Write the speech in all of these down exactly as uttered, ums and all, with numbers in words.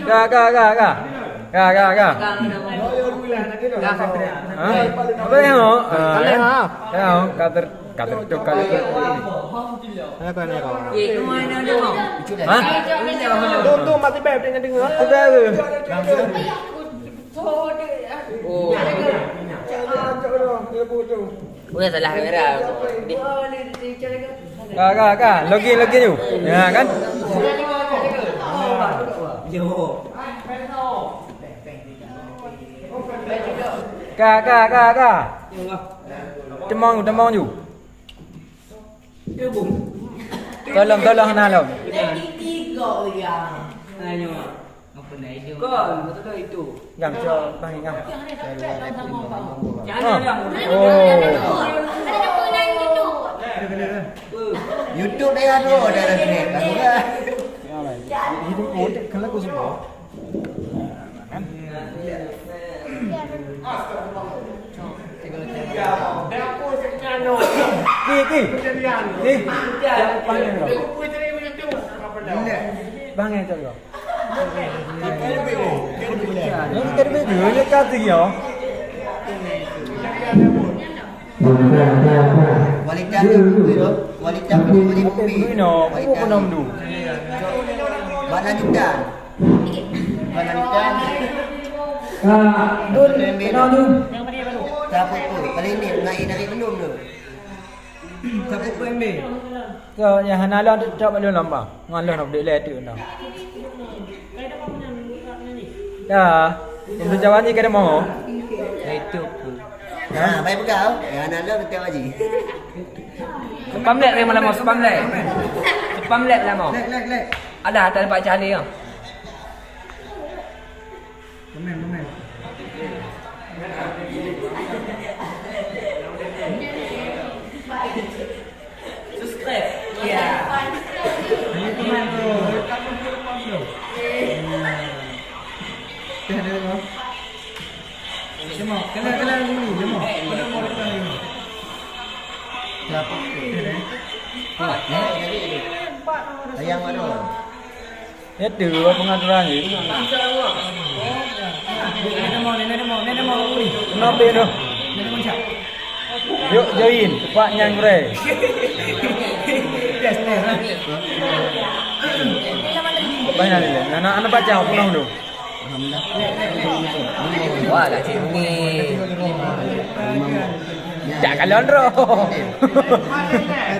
Ka, ka, ka, ka. Ka, ka, ka. Ha? Apa yang mau? Ah, ya. Ya, ka ter-, ka ter-, ka ter-, Hah? Tuh, tuh, mati beb, dia dengar. Sudah tu. Oh. Bukan salah kamera. Ka, ka, ka. Login, login you. Ya, kan? Ka, ka, ka, ka. Teumang, teumang you. Tolong, tolong, nah, lom. Kan, betul itu. Ngam, coba bang, ngam. Oh. YouTube dia tu, ada internet. Hidup kotak kena ku semua. Kan? Ki, ki. Ki. Bang, eh, cakap. Ini kan video, ini kan video. Kualitas tu, kualitas tu, kualitas tu. Ini, no, aku pun nam tu. Mana juta? Mana juta? Ah, Dun, kenal Dun. Siapa tu? Paling ni, nak naik belum tu? Siapa tu, Embe? Ka, nyang hana lôn teutap lôn lamba. Ngon lôn nak dek lé teuk na. Ya, untuk Jawa ni kada mau. Itu pun. Ha, baik pegang. Ya, hana lôn teutap haji. Sepam lek memang lama, sepam lek. Sepam lek lama. Lek, lek, lek. Ada, ada nampak cahaya. Komen, komen. Subscribe. Ya. Ini komen tu. Komen tu. Teh dia tu. Cuma, kena, kena dulu, cuma. Kena mau kena dulu. Siapa? Teh dia. Ayam ada. Itu pengaturan ni. Kenapa tu? Yuk join, cepat nyan, bre. Banyak ni. Anak, anak baca penuh tu. Wah, dah cik ni. Tak kalon roh.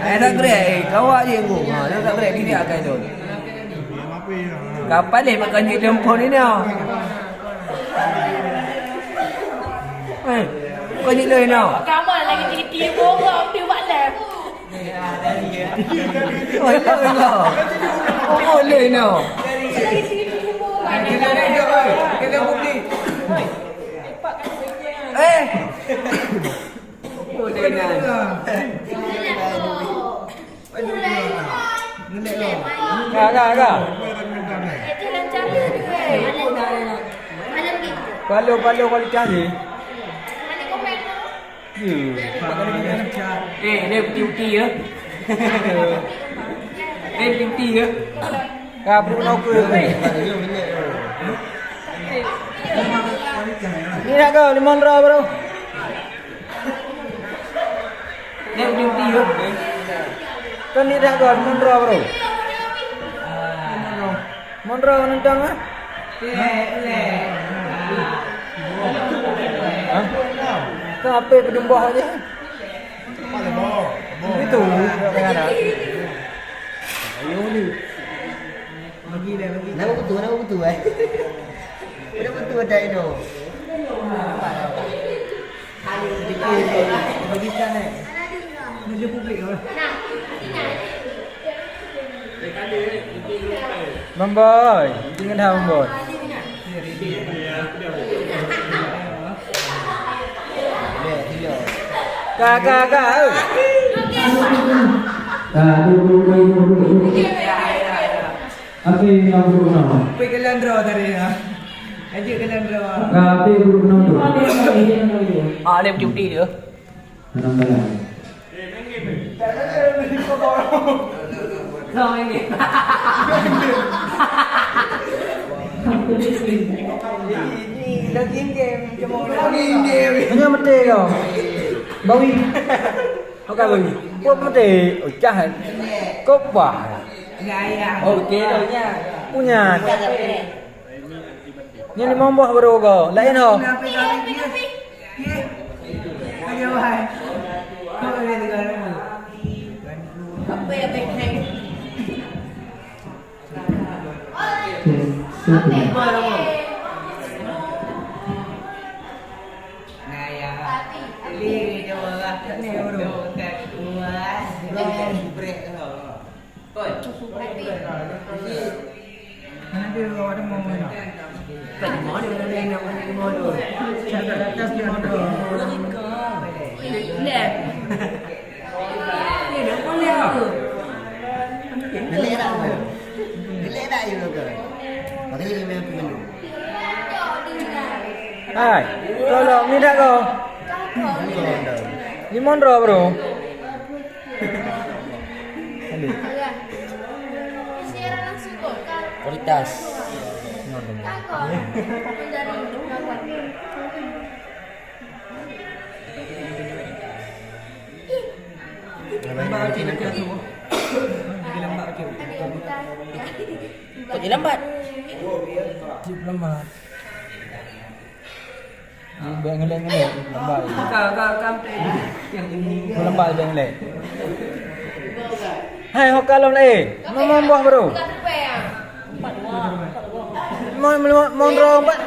Ada bre, kawak je aku. Ha, dah tak bre, dia akan tu. Kapal leh makan je lempon ni dah. Eh, bukan je leh dah. Kamu lagi tiga-tiga orang tu buat leh. Oh, leh dah. Oh, leh dah. Kena dah, kena publik. Eh. Oh, leh dah. Ka, ka, ka. Palo, palo kualitas ni. Eh, ni putih-putih ya. Eh, putih-putih ya. Ka, perlu kena ukur. Ni nak kau, limong droe baru. Nyan duty tu. Kan ni dah gol, mundur bro. Mundur nentang ah. Hah? Kan apa yang berjumpa aja? Itu, kan? Ayo ni. Nama betul, nama betul eh. Nama betul ada itu. Bagi sana. Menuju publik apa? Mamboy, tinggal dah Mamboy. Ka, ka, ka, eh. Ka, duduk, duduk, duduk, duduk. Api yang buruk nama. Pergi ke Landro tadi ya. Aja ke Landro. Ka, api buruk nama tu. Ah, dia cuti dia. Tenang, tenang. Kau ini. Hanya mete kau. Bawi. Kau kan bawi. Buat mete. Oh, cah. Kau pah. Oh, okey dah nya. Punya. Nyan limong boh baru kau. Lain ho. Hai, tolong ni dah kau. Limong droe baru. Aduh. Kualitas. Kok jadi lambat? Lambat. Bèk ngelek-ngelek, lambat. Ka, ka, ka, yang ini. Lambat bèk ngelek. Hai, ho kalon, eh. Mau, mau buah baru. Mau, mau, mau dorong, Pak.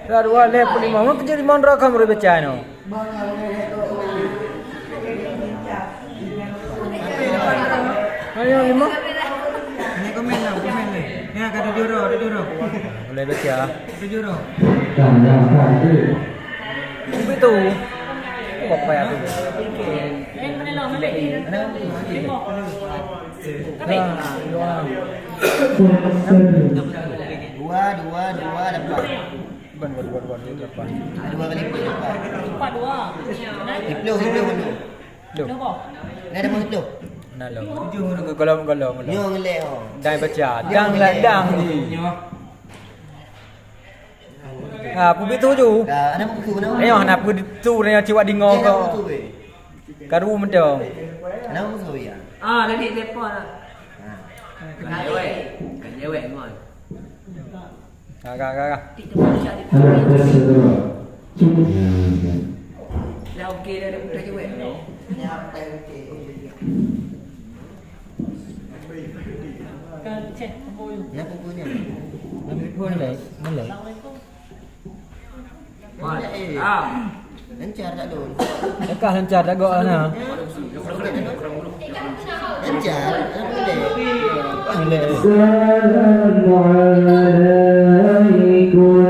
Dua, dua, lhèe peuet limong. Mun keujeuet limong droe ka meureubeca nyoe. Ayo, limong. Ini komen lah, komen ni. Ya, ka tujuh droe, tujuh droe. Boleh baca. Tujuh droe. Begitu. Apa ya tu? Dua, dua, dua, dapat. Bukan dua, dua, dua, dua, dapat. Dua kali dua, dapat. Empat dua. Sepuluh, sepuluh, sepuluh. Loh. Dah ada sepuluh. Nah, loh. Golom, golom, golom. Nyoe ngeleh, oh. Dang baca. Dang lah, dang ni. Ah, peubi tuju. Dah, ada buku tu nama? Ayo, nak peubi tu, nak ciwak dingo ko. Karu mendong. Nama musuh ya? Ah, lagi telepon lah. Ha. Kan cewek. Kan cewek, Mon. Ka, ka, ka, ka. Halo, tes, satu, dua. Cek. Ya, ya. Dah okey dah, dah buka jawab. Kenapa punya? Mana? Mana? Assalamualaikum. Waalaikumsalam. Lancar tak, Dun? Dekah lancar tak, gok, nah. Lancar, alhamdulillah. Assalamualaikum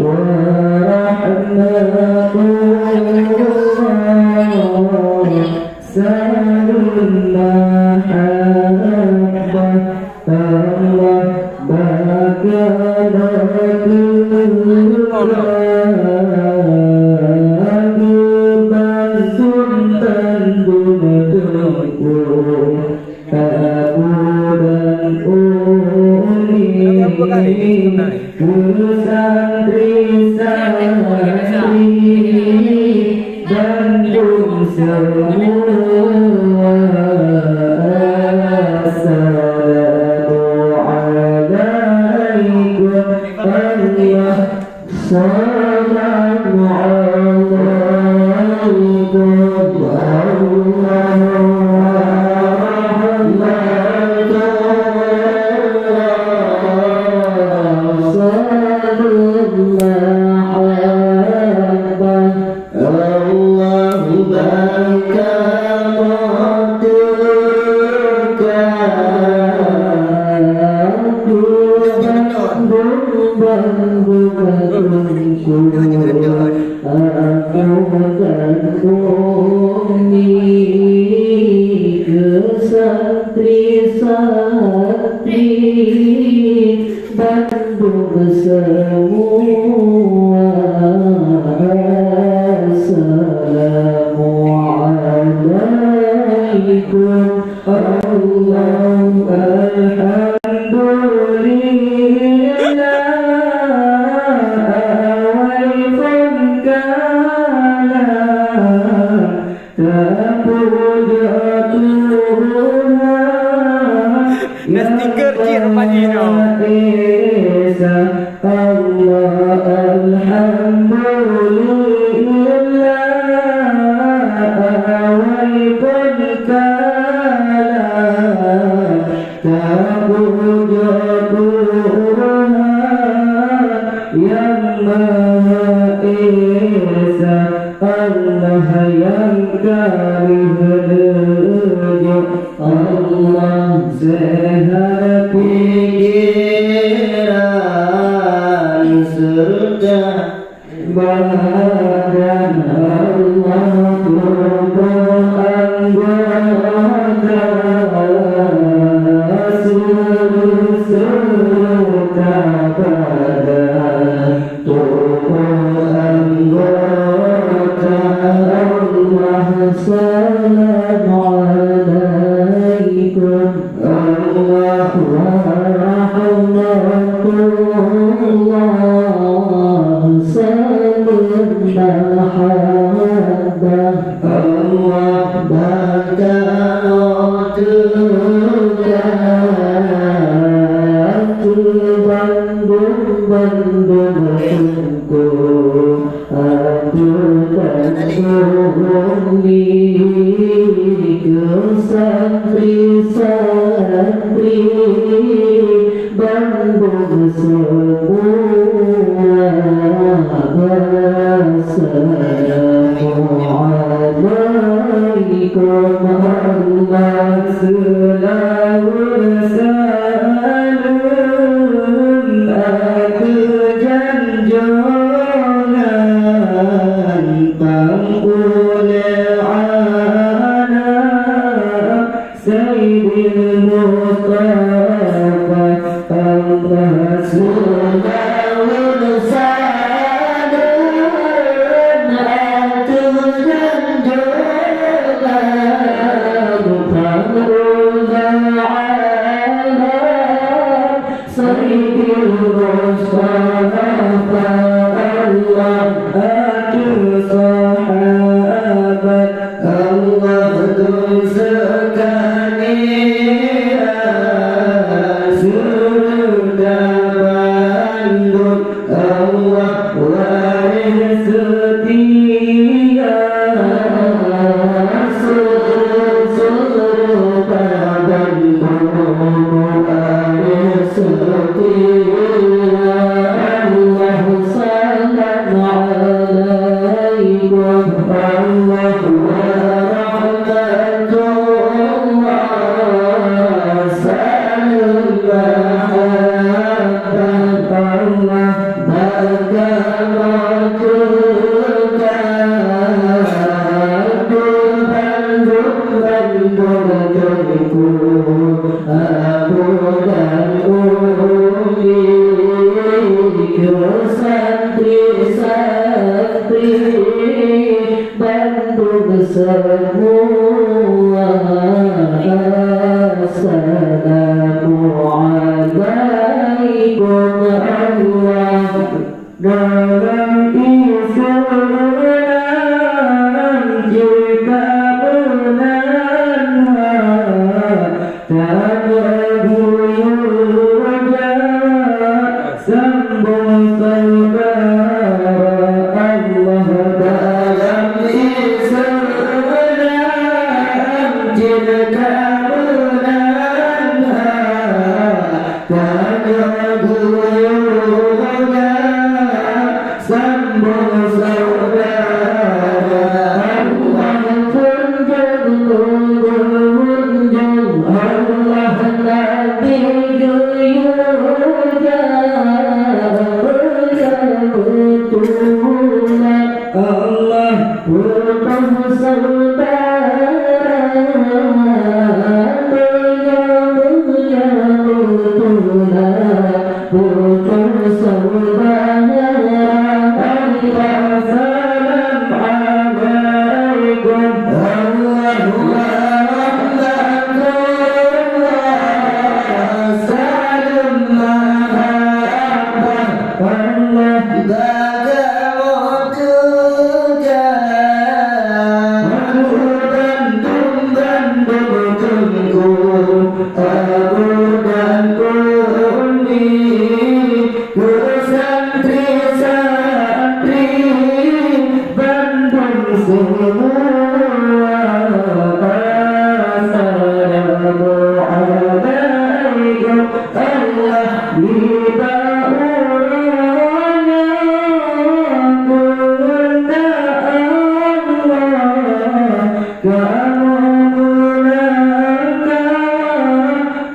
warahmatullahi wabarakatuh. Salam mahabbah. Allah baka bantu tantu, Teungku Abu dan Umi, guru santri-santri Bandung semua. Assalamualaikum. Allah. Assalamualaikum warahmatullahi wabarakatuh. Bandum semua, assalamualaikum. Allah, alhamdulillah. Awai pangkalan, tapuja Tuhan. Nah, stiker cik rupanya, no. Esa Allah, alhamdulillah. Awai pangkalan, tapuja Tuhan nyang Maha Esa, Allah nyang ka lheueh neujok. Allah seuhat pikiran seureuta badan, Allah tuboh anggota seureuta badan, tuboh anggota. Allah, assalamualaikum. Allah warahmatullah, salam mahabbah. Allah baka teuka keu bandum teungku. Abu dan Umi, keu santri-santri bandum semua, assalamualaikum. Allah seulaweuet saleuem ateueh janjongan pang ulée aneuëk Saidil Mustafa. Allah seulaweuet saleuem ateueh janjongan pang ulée aneuëk Saidil Mustafa. Allah ateueh sahabat, Allah dum seukalian seureuta bandum, Allah waréh seutia seureuta bandum. Seutia Allah, salam alaikum. Allah warahmatullah, salam mahabbah. Allah baka teuka keu bandum-bandum teungku. Abu dan Umi, keu santri-santri bandum semua, assalamualaikum. Allah dalam Islam jika meunan ha, tanyoe buyue jak sambông syedara. Allah dalam Islam jika meunan ha, tanyoe buyue jak sambông syedara. Allah peunjeuet, peunjeuet, Allah Nabi geuyue jak beutôi. Allah peutoh syedara. Guru dan guruni, guru santri-santri, bandum semua. Assalamualaikum. Allah di bawah Allah. Kamoe meulangkah,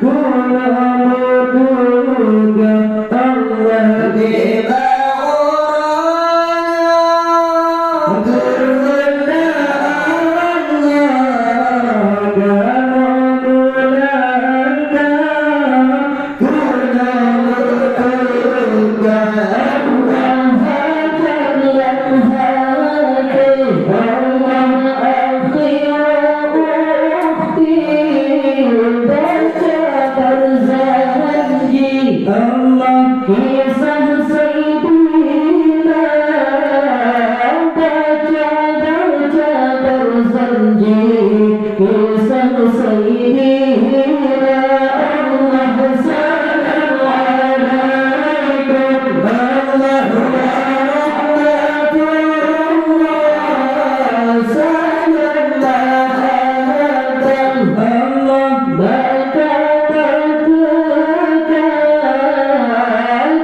kamoe meutuga, Allah di bawah keureuda Allah. Kamoe meulangkah, Kisah Sayyidina Umar, salam alaikum. Allahu Akbar, salam alaikum. Allah bakal teuka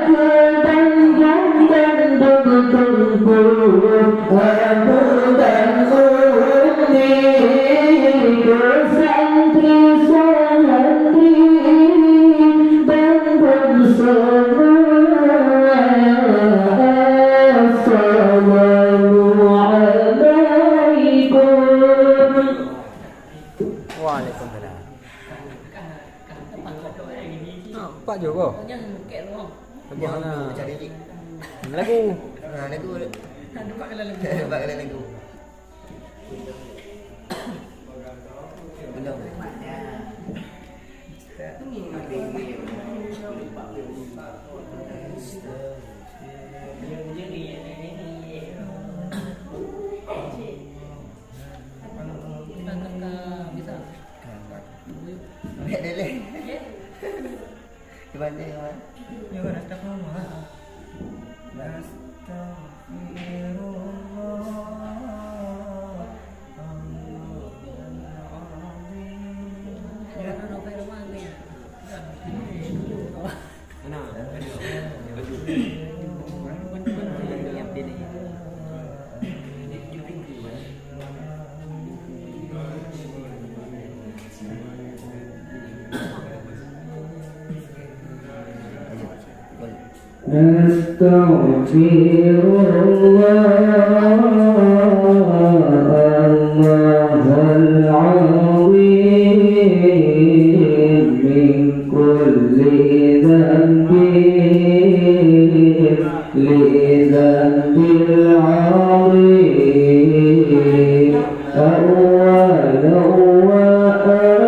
keu bandum-bandum teungku. Abu dan Umi, keu santri-santri bandum semua. Assalamualaikum. Waalaikumsalam. Pak Joko. Lagu. Lagu. Ha, lagu. Nampak dalam lagu. Belum. Bisa. Ambil dulu. Dibanding, ha? Ya, astagfirullah. Astagfirullah. Ya, أستغفر الله العظيم من كل ذنب، لذنب العظيم. أولا وآخرا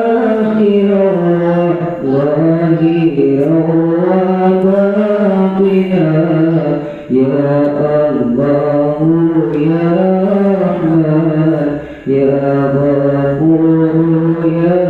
وظاهرا وباطنا، يا الله يا رحمن يا غفور يا